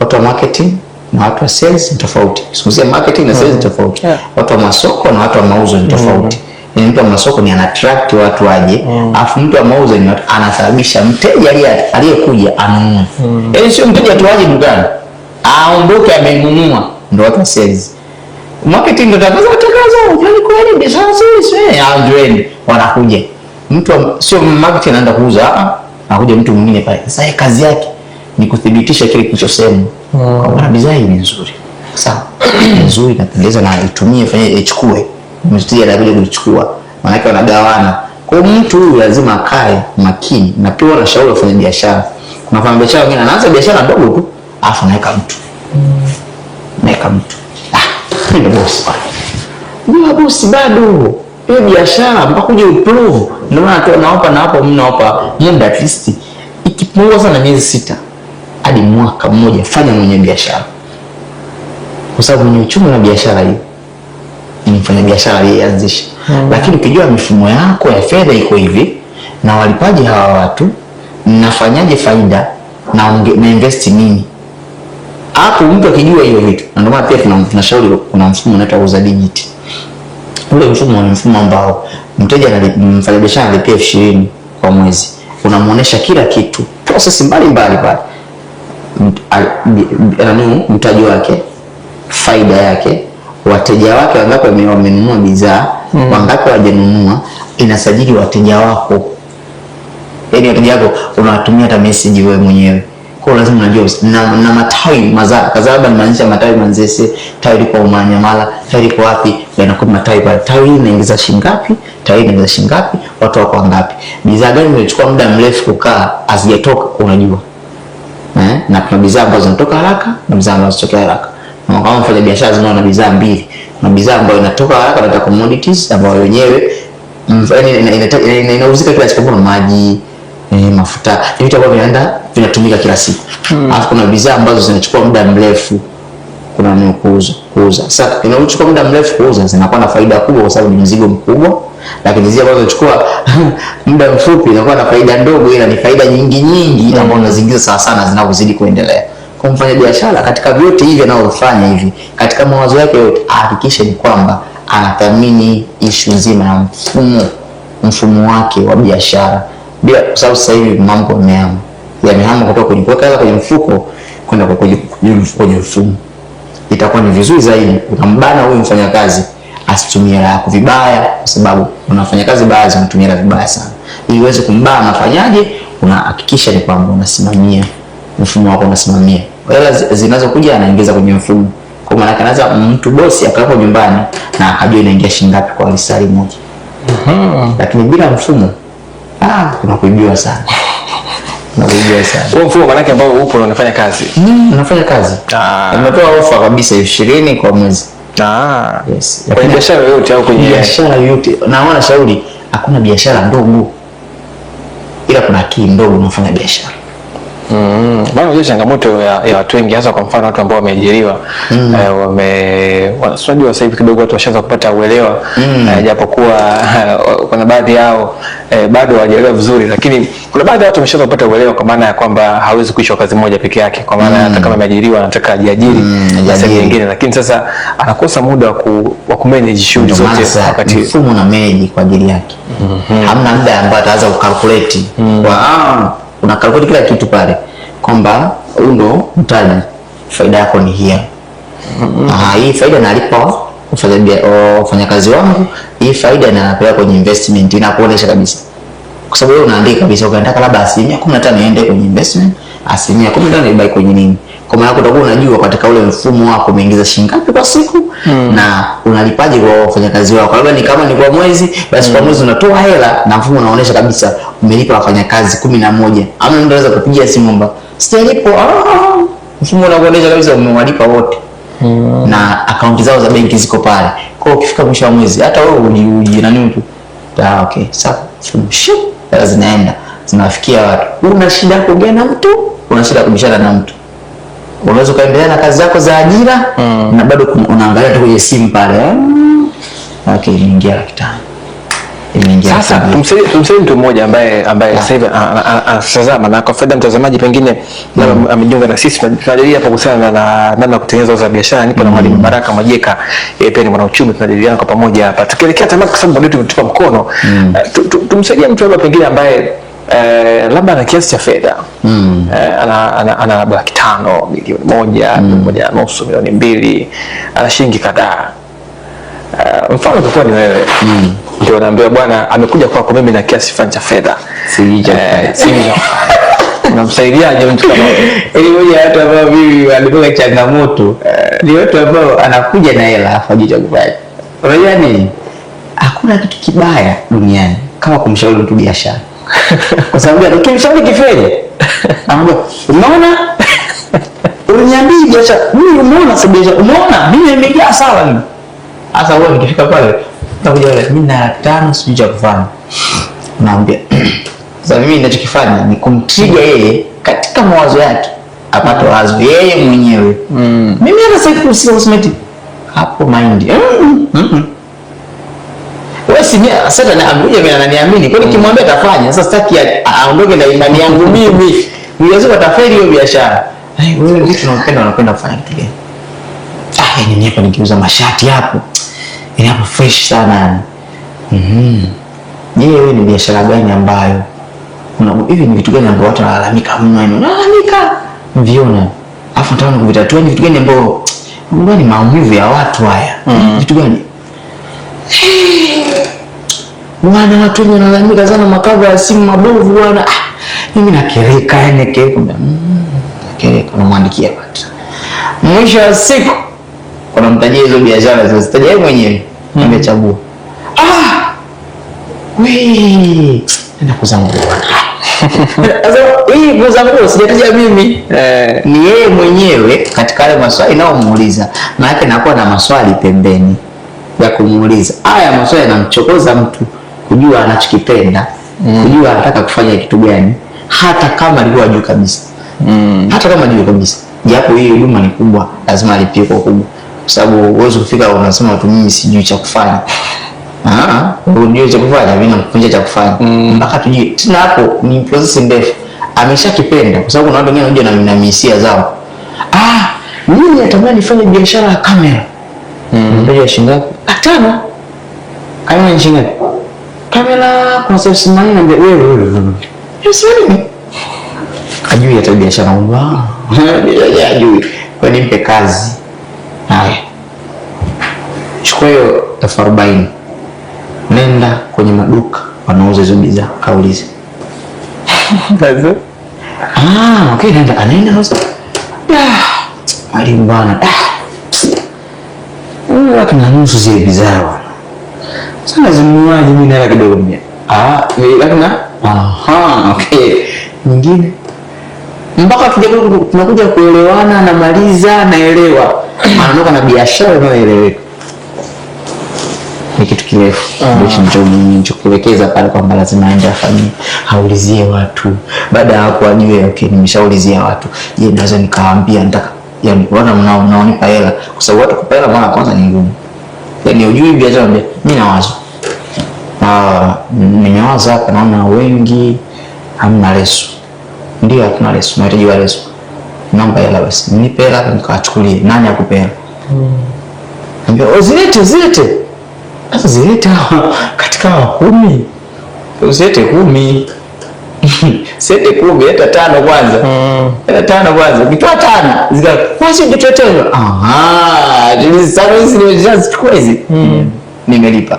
watu wa marketing na watu wa sales ni tofauti. Kizungumzia marketing na sales ni tofauti. Watu wa masoko na watu wa mauzo ni tofauti. Ni mtu wa masoko ni ana-attract watu waje, alafu mtu wa mauzo ni anasababisha mteja aliyekuja anunue. Yaani sio mteja tu aje dukani, aondoke amenunua, ndio watu wa sales. Marketing ndio tangaza, yaani kweli biashara nzuri sio? Andweni wanakuja. Mtu sio marketing anaenda kuuza, anakuja mtu mwingine pale. Sasa yeye kazi yake ni kuthibitisha kile kilichosemwa. Kwa maana bidhaa hii ni nzuri. Sawa. Nzuri inapendeza na itumie, fanye ichukue. Mteja anakuja kuichukua. Maana yake wanagawana. Kwa hiyo mtu huyu lazima akae makini na pia anashauri wafanya biashara. Kuna wafanya biashara wengine anaanza biashara ndogo tu, alafu anaweka mtu. Naweka mtu. Mimi ndio boss. Mimi boss bado. Hiyo biashara mpaka uje uprove. Ndio maana nawapa mnawapa muda at least ikipungua sana miezi 6 hadi mwaka mmoja, fanya mwenye biashara. Kwa sababu mwenye uchumi na biashara hiyo ni mfanya biashara aliyeanzisha. Lakini ukijua mifumo yako ya fedha iko hivi na walipaji hawa watu, nafanyaje faida na invest nini? Hapo mtu akijua hiyo vitu. Na ndio maana pia tunashauri kuna mfumo unaitwa uza digit. Ule mfumo ni mfumo ambao mteja mfanyabiashara analipia 20,000 kwa mwezi. Unamuonesha kila kitu, process mbalimbali pale. Mtaji wake, faida yake, wateja wake wangapi wamenunua bidhaa, wangapi hawajanunua, inasajili wateja wako. Yaani wateja wako unawatumia hata message wewe mwenyewe. Kwa hiyo lazima unajua na matawi mazaa kadhaa, labda nimaanisha matawi Manzese, tawi liko Manyamala, tawi liko wapi, yanakuwa matawi pale. Tawi hili inaingiza shilingi ngapi, tawi hili inaingiza shilingi ngapi, watu wako wangapi, bidhaa gani imechukua muda mrefu kukaa hazijatoka, unajua. Na kuna bidhaa ambazo zinatoka haraka na bidhaa ambazo hazitoki haraka. Na kama mfanya biashara zinaona na bidhaa mbili, kuna bidhaa ambayo inatoka haraka na commodities ambayo wenyewe inauzika kila siku kama maji, mafuta, ni vitu ambavyo vinaenda vinatumika kila siku. Alafu kuna bidhaa ambazo zinachukua muda mrefu kuna ni kuuza. Sasa inapochukua muda mrefu kuuza zinakuwa na faida kubwa kwa sababu ni mzigo mkubwa, lakini zile ambazo zinachukua muda mfupi inakuwa na faida ndogo, ila ni faida nyingi nyingi ambazo unaziingiza sawa sana zinavyozidi kuendelea. Kwa mfanya biashara katika vyote hivi anavyofanya hivi, katika mawazo yake yote ahakikishe ni kwamba anathamini ishu nzima ya mfumo wake wa biashara. Bila kwa sababu sasa hivi mambo yamehama. Yamehama kutoka kwenye kuweka hela kwenye mfuko kwenda kwenye mfumo. Itakuwa ni vizuri zaidi ukambana huyu mfanyakazi asitumie hela yako vibaya, kwa sababu kuna wafanyakazi baadhi wanatumia hela vibaya sana. Ili uweze kumbana, unafanyaje? Unahakikisha ni kwamba unasimamia mfumo wako, unasimamia hela zinazokuja, anaingiza kwenye mfumo. Kwa maana anaweza mtu bosi akawepo nyumbani na akajua inaingia shilingi ngapi kwa lisali moja. Lakini bila mfumo kuna kuibiwa sana. Kuna kuibiwa sana. Huo mfumo maana yake ambao upo na unafanya kazi. Unafanya kazi. Umetoa ofa kabisa 20,000 kwa mwezi. Yes. Kwenye biashara yoyote au kwenye biashara yoyote. Na wana shauri hakuna biashara ndogo. Ila kuna akili ndogo unafanya biashara. Maana unajua changamoto ya watu wengi, hasa kwa mfano watu ambao wameajiriwa, unajua sasa hivi kidogo watu washaanza kupata uelewa, japokuwa kuna baadhi yao bado hawajaelewa vizuri, lakini kuna baadhi ya watu wameshaanza kupata uelewa kwa maana ya kwamba hawezi kuishi kwa kazi moja peke yake, kwa maana hata kama ameajiriwa anataka ajiajiri na sehemu nyingine, lakini sasa anakosa muda wa kumanage shughuli zote wakati mfumo na manage kwa ajili yake. Hamna muda ambao ataanza kucalculate. Una calculate kila kitu pale kwamba huu ndo mtaji, faida yako ni hii. Hii faida nalipa wafanyakazi wangu, hii faida napeleka kwenye investment, inakuonesha kabisa. Kwa sababu wewe unaandika kabisa ukitaka labda 15% iende kwenye investment, 15% ibaki kwenye nini. Kwa maana utakuwa unajua katika ule mfumo wako umeingiza shilingi ngapi kwa siku na unalipaje kwa wafanyakazi wako. Labda ni kama ni kwa mwezi, basi kwa mwezi unatoa hela na mfumo unaonesha kabisa umelipa wafanyakazi 11. Ama mtu anaweza kupigia simu kwamba sijalipwa. Mfumo unakuonesha kabisa umewalipa wote. Na akaunti zao za benki ziko pale. Kwa hiyo ukifika mwisho wa mwezi hata wewe uji nani tu. Okay, sawa. Hela zinaenda, zinawafikia watu. Una shida kuongea na mtu, una shida kubishana na mtu. Unaweza kaendelea na kazi zako za ajira na bado unaangalia tu kwenye simu pale. Okay, imeingia 500,000. Imeingia. Sasa tumsaidie mtu mmoja ambaye sasa hivi anatazama, na kwa faida mtazamaji pengine amejiunga na sisi, tunajadili hapa kuhusiana na namna ya kutengeneza wazo la biashara. Nipo na Mwalimu Baraka Mwajeka, yeye pia ni mwanauchumi, tunajadiliana kwa pamoja hapa. Tukielekea tamati, kwa sababu bado tumetupa mkono, tumsaidie mtu labda pengine ambaye labda ana kiasi cha fedha, ana labda 500,000, milioni 1, 1.5 milioni, 2 milioni, ana shilingi kadhaa. Mfano utakuwa ni wewe ndio naambiwa bwana amekuja kwako mimi na kiasi fulani cha fedha, unamsaidiaje mtu kama huyo? Ili moja ya watu ambao mimi walikuwa changamoto ni watu ambao anakuja na hela afa hajui cha kufanya. Unajua nini? Hakuna kitu kibaya duniani kama kumshauri mtu biashara. Kwa sababu ukimshauri kifeli, anamwambia umeona? Uliniambia biashara, mimi umeona sasa biashara, umeona mimi nimeingia hasara mimi. Sasa wewe nikifika pale utakuja wale mimi na 500,000 sijui cha kufanya. Naambia sasa mimi ninachokifanya ni kumtrigger yeye katika mawazo yake apate wazo yeye mwenyewe. Mimi hata sasa kuhusu hapo mind. Wewe si sasa na amekuja mimi ananiamini. Kwa nini kimwambia atafanya? Sasa sitaki aondoke na imani yangu mimi. Mwenyezi atafeli hiyo biashara. Wewe vitu unapenda unapenda kufanya kitu gani? Yaani mimi hapa nikiuza mashati hapo. Yaani hapo fresh sana. Je, wewe ni biashara gani ambayo hivi ni vitu gani ambavyo watu wanalalamika mno yani? Wanalalamika mviona. Alafu nataka kuvitatua ni vitu gani ambavyo ni maumivu ya watu haya. Vitu gani? Bwana, watu wengi wanalalamika sana makava ya simu mabovu bwana. Ah, mimi nakereka, yani kereka. Kereka, unamwandikia bwana. Mwisho wa siku unamtajia hizo biashara zilizozitaja yeye mwenyewe. Amechagua. Ah! Wee, nenda kuuza nguo bwana. Sasa hii kuuza nguo sijataja mimi. Ni yeye mwenyewe katika yale maswali naomuuliza. Maana yake nakuwa na maswali pembeni ya kumuuliza. Haya maswali yanamchokoza mtu kujua anachokipenda, kujua anataka kufanya kitu gani, hata kama alikuwa juu kabisa. Hata kama juu kabisa. Japo hii huduma ni kubwa, lazima alipie kwa kubwa. Kwa sababu huwezi kufika unasema tu mimi sijui cha kufanya. Ah, unajua cha kufanya, mimi nakufundisha cha kufanya. Mpaka tujue. Tena hapo ni process ndefu. Ameshakipenda kwa sababu kuna watu wengine wanakuja na hisia zao. Ah, mimi natamani nifanye biashara ya kamera. Mtaji wa shilingi ngapi? 500. Kamera ni shilingi ngapi? Kamera kwa sababu 80 na wewe wewe. 80. Ajui hata biashara mbaya. Ajui. Kwa nimpe kazi. Haya. Chukua hiyo 40,000. Nenda kwenye maduka wanauza hizo bidhaa, kaulize. Ah, okay, nenda anaenda nauza. Ah, mwalimu bwana. Ah. Laki na nusu zile bidhaa bwana. Sasa zinunuaje mimi na hela kidogo mimi? Ah, laki na? Aha, okay. Nyingine. Mpaka tunakuja kuelewana, anamaliza, naelewa. Anaondoka na biashara inayoeleweka. Ni kitu kirefu. Ndio nilichokuelekeza pale kwamba lazima aende afanye, aulizie watu. Baada ya hapo ajue okay, nimeshaulizia watu. Je, naweza nikawaambia nataka, yani wana mnaonipa hela, kwa sababu watu kupa hela mara kwanza ni ngumu. Yani hujui biashara, mimi na wazo. Nimewaza hapa naona wengi hamna leso. Ndio hatuna leso, tunahitaji wa leso. Naomba hela basi. Nipe hela nikawachukulie. Nani akupe hela? Niambia, oh, zilete, zilete. Sasa zilete katika 10. Usilete 10. Sete 10, leta 5 kwanza. Leta 5 kwanza. Ukitoa 5, zika kwa ndio tena. Aha, hizi tano hizi nimeshazichukua hizi. Nimelipa.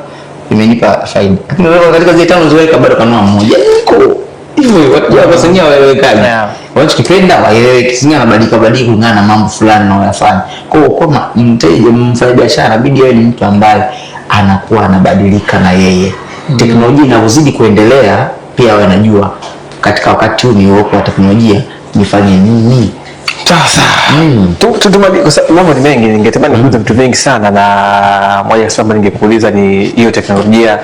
Imenipa faida. Lakini wewe katika zile 5 ziweka bado kanua mmoja. Niko hivyo watu wa Tanzania waelewekane. Wanachokipenda waeleweke. Sisi anabadilika badilika kulingana na mambo fulani wanayofanya. Kwa hiyo kama mteja, mfanyabiashara inabidi awe ni mtu ambaye anakuwa anabadilika na yeye. Teknolojia inavyozidi kuendelea pia awe anajua katika wakati huu niliopo wa teknolojia nifanye nini. Sasa kwa sababu mambo ni mengi, ningetamani kuuliza vitu vingi sana, na moja ya sababu ningekuuliza ni hiyo teknolojia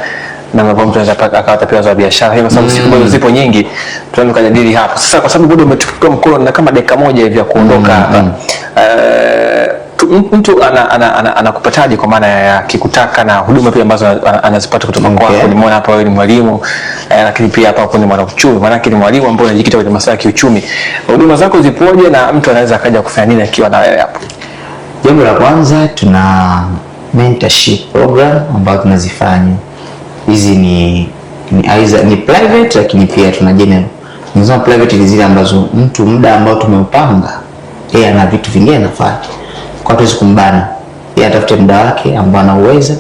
na mambo mtu anaweza akawa pia za biashara hiyo, kwa sababu siku bado zipo nyingi, tunaweza kujadili hapo. Sasa kwa sababu bado umetupa mkono na kama dakika moja hivi ya kuondoka hapa. Mtu anakupataje kwa maana ya kikutaka na huduma pia ambazo anazipata kutoka kwako? Nimeona hapa wewe ni mwalimu, lakini pia hapa hapo ni mwanauchumi, maana ni mwalimu ambaye unajikita kwenye masuala ya kiuchumi. Huduma zako zipoje na mtu anaweza akaja kufanya nini akiwa na wewe hapo? Jambo la kwanza, tuna mentorship program ambayo tunazifanya. Hizi ni aidha ni private, lakini pia tuna general. Nisema private ni zile ambazo mtu muda ambao tumeupanga yeye ana vitu vingine anafanya. Kwa hatuwezi kumbana. Yeye atafute muda wake ambao anauweza.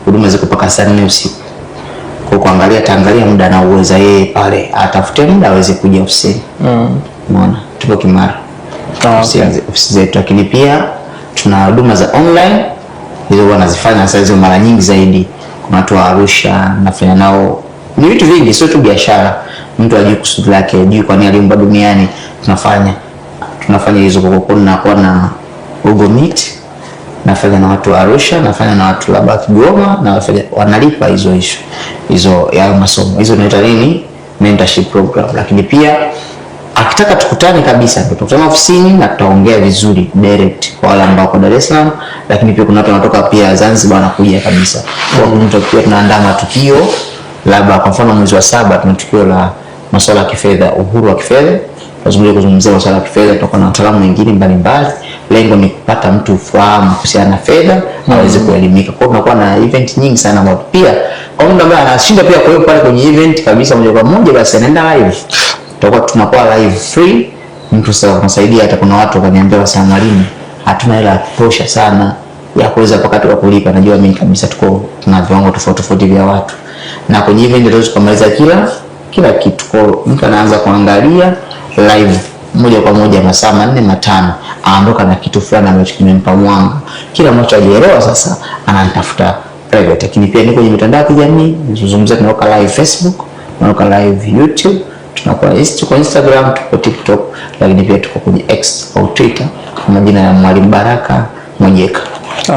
Huduma ziko mpaka saa 4 usiku. Kwa kuangalia, ataangalia muda anaouweza yeye pale, atafute muda aweze kuja ofisini. Umeona? Tupo Kimara. Ofisi zetu, lakini pia tuna huduma za online. Hizo huwa nazifanya sasa hizo mara nyingi zaidi. Kuna watu wa Arusha nafanya nao. Ni vitu vingi, sio tu biashara. Mtu ajui kusudi lake, ajui kwa nini aliumba duniani. Tunafanya hizo kwa kuwa nakuwa na Google Meet, nafanya na watu wa Arusha, nafanya na watu labda Kigoma, na nafanya, wanalipa hizo issue hizo ya masomo. Hizo tunaita nini? Mentorship program. Lakini pia akitaka tukutane kabisa, tutakutana ofisini na tutaongea vizuri direct kwa wale ambao wako Dar es Salaam, lakini pia kuna watu wanatoka pia Zanzibar wanakuja kabisa. Kwa hiyo pia tunaandaa matukio, labda kwa mfano mwezi wa 7 tuna tukio la masuala ya kifedha, uhuru wa kifedha. Tunazungumzia kuzungumzia masuala ya kifedha, tutakuwa na wataalamu wengine mbalimbali. Lengo ni kupata mtu ufahamu kuhusiana na fedha, aweze kuelimika. Kwa hiyo tunakuwa na event nyingi sana ambapo pia kwa mtu ambaye anashinda pia kuwepo pale kwenye event kabisa moja kwa moja, basi anaenda live. Tutakuwa tunakuwa live free. Mtu sasa kunasaidia. Hata kuna watu wakaniambia wasema, mwalimu, hatuna hela ya kutosha sana ya kuweza wakati wa kulipa. Najua mimi kabisa tuko tuna viwango tofauti tofauti vya watu. Na kwenye event hatuwezi kumaliza kila kitu. Kwa mtu anaanza kuangalia live moja kwa moja masaa 4 5, aondoka na kitu fulani ambacho kimempa mwanga. Kila ambacho hajaelewa sasa ananitafuta private. Lakini pia niko kwenye mitandao ya kijamii, nizungumza, tunaweka live Facebook, tunaweka live YouTube, tunakuwa tuko Instagram, tuko TikTok, lakini pia tuko kwenye X au Twitter kwa majina ya Mwalimu Baraka Mwajeka.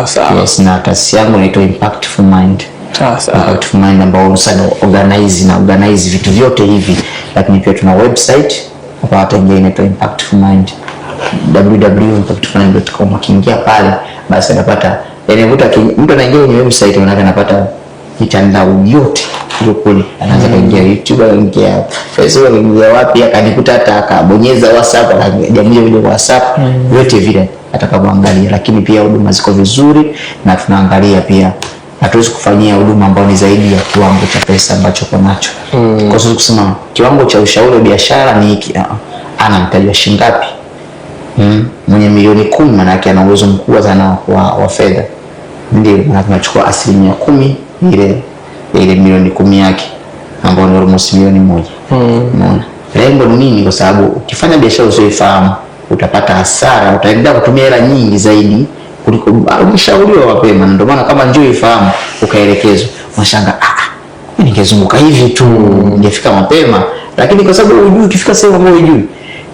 Sawa. Yes, na taasisi yangu inaitwa Impactful Mind. Sawa. Impactful Mind ambao sasa organize na organize vitu vyote hivi, lakini pia tuna website hapa wataingia inaitwa Impactful Mind, www.impactfulmind.com. Akiingia pale basi anapata, yani mtu anaingia kwenye website maana anapata mitandao yote hiyo kule, anaanza kuingia YouTube, anaingia Facebook, anaingia wapi, akanikuta hata akabonyeza WhatsApp, akajamuja kwenye WhatsApp, vyote vile atakapoangalia. Lakini pia huduma ziko vizuri na tunaangalia pia, hatuwezi kufanyia huduma ambayo ni zaidi ya kiwango cha pesa ambacho uko nacho. Kwa sababu kusema kiwango cha ushauri wa biashara ni hiki, ana mtaji wa shilingi ngapi? Mwenye milioni 10 maana yake ana uwezo mkubwa sana wa fedha, ndio maana tunachukua 10% ile milioni 10 yake ambayo ni almost milioni 1. Unaona lengo ni nini? Kwa sababu ukifanya biashara usiyoifahamu utapata hasara, utaendelea kutumia hela nyingi zaidi kuliko ukishauriwa mapema. Ndio maana kama njoo ifahamu ukaelekezwa, unashangaa mimi ningezunguka hivi tu ningefika mapema, lakini kwa sababu hujui, ukifika sehemu ambayo hujui,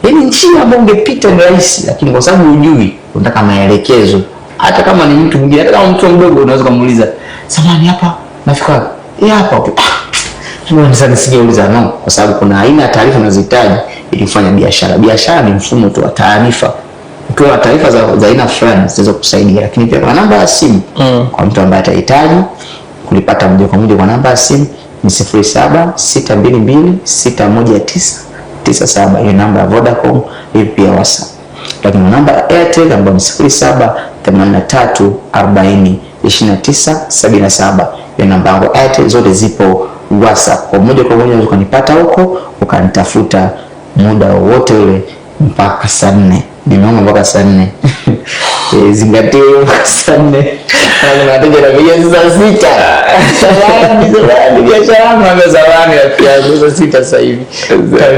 yaani njia ambayo ungepita ni rahisi, lakini kwa sababu hujui, unataka maelekezo. Hata kama ni mtu mwingine, hata kama mtu mdogo, unaweza kumuuliza, samahani, hapa nafika wapi? Hapa. Okay. Sasa nisingeuliza no, kwa sababu kuna aina ya taarifa unazohitaji ili kufanya biashara. Biashara ni mfumo tu wa taarifa. Ukiwa na taarifa za aina fulani zinaweza kukusaidia, lakini pia kwa namba ya simu kwa mtu ambaye atahitaji kulipata moja kwa moja kwa namba ya simu ni 0762261997. Hiyo namba ya Vodacom, hiyo pia WhatsApp. Lakini namba ya Airtel ambayo ni 0783402977. Hiyo namba yangu Airtel, zote zipo WhatsApp. Kwa moja kwa moja ukanipata huko, ukanitafuta muda wowote ule mpaka saa 4. Nimeomba mpaka saa 4. Zingatia hiyo mpaka saa 4. Na wateja wanapiga saa 6. Zamani, zamani, biashara yangu ya zamani rafiki yangu saa 6 sasa hivi.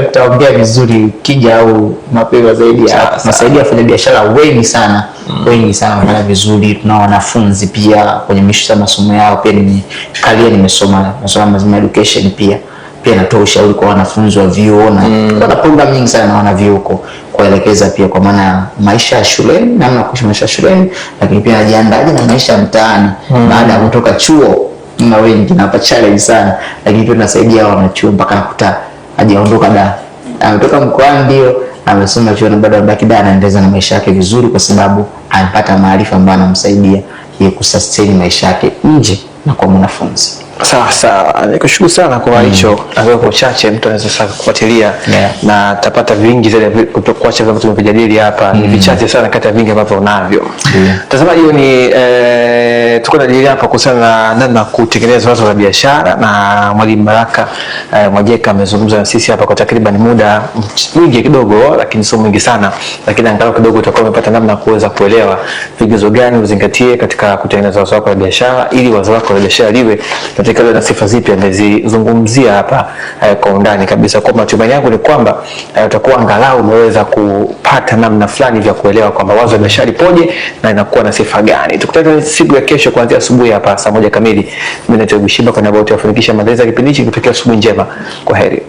Tutaongea vizuri ukija au mapema zaidi hapo. Tunasaidia wafanya biashara wengi sana. Wengi sana wanafanya vizuri. Tunao wanafunzi pia kwenye misho za masomo yao, pia nimekalia, nimesoma masuala mazima education pia. Pia natoa ushauri kwa wanafunzi wa vyuo na kuna program nyingi sana na wanavyuo huko kuelekeza pia kwa maana maisha ya shuleni, namna ya kuishi maisha ya shuleni, lakini pia najiandaaje na maisha ya mtaani baada ya kutoka chuo. Na wengi nawapa challenge sana, lakini pia tunasaidia wanachuo mpaka nakuta hajaondoka da, ametoka mkoani ndio amesoma chuo na bado anabaki da, anaendeleza na maisha yake vizuri, kwa sababu amepata maarifa ambayo anamsaidia yeye kusustain maisha yake nje na kwa mwanafunzi. Sawa sawa, nikushukuru sana kwa hicho ambayo kwa uchache mtu anaweza sasa kufuatilia na atapata vingi zaidi kutokuacha vile tumevijadili hapa. Ni vichache sana kati ya vingi ambavyo unavyo. Mtazamaji, ni tuko tunajadili hapa kuhusiana na namna kutengeneza wazo la biashara, na Mwalimu Baraka Mwajeka amezungumza na sisi hapa kwa takriban muda mwingi kidogo, lakini sio mwingi sana, lakini angalau kidogo utakuwa umepata namna kuweza kuelewa vigezo gani uzingatie katika kutengeneza wazo lako la biashara, ili wazo lako la biashara liwe katika na sifa zipi amezizungumzia hapa kwa undani kabisa. Kwa matumaini yangu ni kwamba utakuwa angalau umeweza kupata namna fulani vya kuelewa kwamba wazo la biashara lipoje na inakuwa na sifa gani. Tukutane siku ya kesho kuanzia asubuhi hapa saa 1 kamili. Mimi naitwa Bushiba kwa niaba ya wote wafanikisha maandalizi ya kipindi hiki, kutokea asubuhi njema. Kwa heri.